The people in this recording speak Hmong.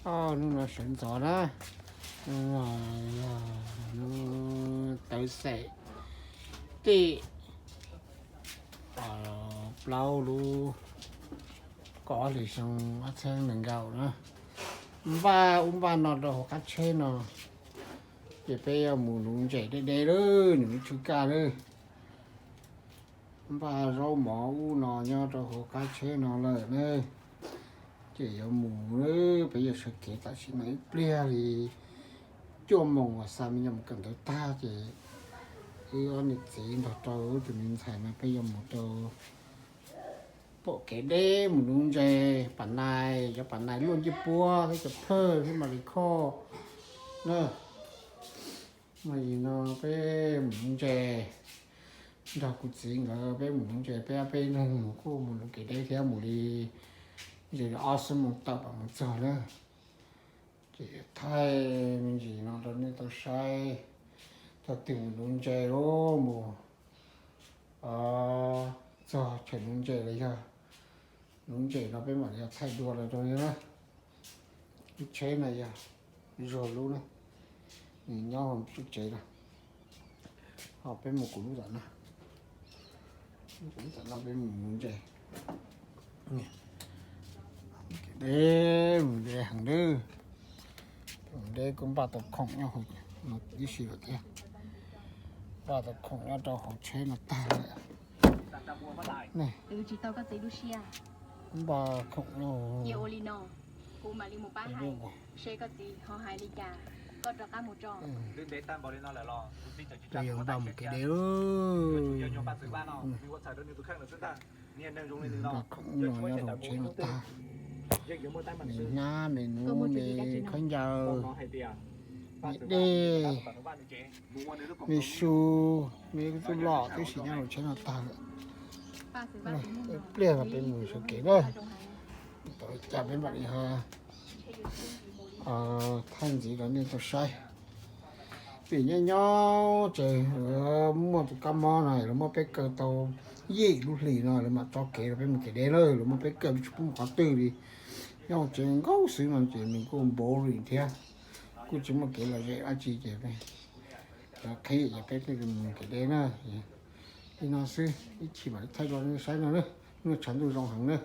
Hnub no sawv ntxov na, hnub tawv xeem tej plaub lub kaum ob hlis xyoo ob txhiab nees nkaum na, npaj ub npaj no rau hauv qab tsheb no, ces peb yuav mus nuv ntses deb deb lawm, nws lub tsw kaj lawm. Npaj zaub mov ub no nyob rau hauv qab tsheb no lawm na, ces yuav mus lawm, peb yuav sawv kev tam sim no ib pliag li cuaj moos uas xa me nyuam mus kawm ntawv tag ces wb ob niam txiv nrog rau wb tus me ntxhais no peb yuav mus rau pom kev deb mus nuv ntses pam nais, cov pam nais luaj ncej puab thiab cov phawj thiab mas li khoj na. Mas yim no peb mus nuv ntses nrog kuv txiv nkawd, peb mus nuv ntses peb ob peb leeg mus kuj mus nuv kev deb thiab, mus li ntses li ob xuab moos tawm pam mus txog na. Ces thaij me ntsis no rau nej tau saib, thaum twg mus nuv ntses los mus txog chaw nuv ntses los yog nuv ntses no peb mam li thaij dua los rau nej na. Lub tsheb no yog Zuag lub na, nws nyob hauv tsev na, ho peb mus kuv lub tom no, kuv lub tom no peb mus nuv ntses. Deb mus deb heev lawm, mus deb kuj npaj tau khoom nyob hauv no tib si lawm thiab, npaj tau khoom nyob rau hauv tsheb no tag lawm. Npaj khoom no yuav npaj mus kev deb lawm. Npaj khoom no nyob rau hauv tsheb no tag, me hnab me nuv me khaub ncaws, me dej, me su, me tub lom tib si nyob hauv tsheb no tag lawm. Ib pliag no peb mus sawv kev na, tau li cas peb mam li ho thaij ntxiv rau nej tau saib. Vim nyob nyob ces lawv muaj tus kab mob no, lawv muab peb kaw tau yim lub hlis no lawv mam tso kev rau peb mus kev deb na, lawv muab peb kaw tsis pub mus qhov twg li. Nyob hauv tsev nkaus xwb no ces nws kuj boring thiab, kuj tsis muaj kev lom zem dab tsi ces cov qhib ces peb thiaj li mus kev deb na. Li no xwb, ib chim mam li thaij rau nej saib no na. Hnub no tshav ntuj zoo heev na.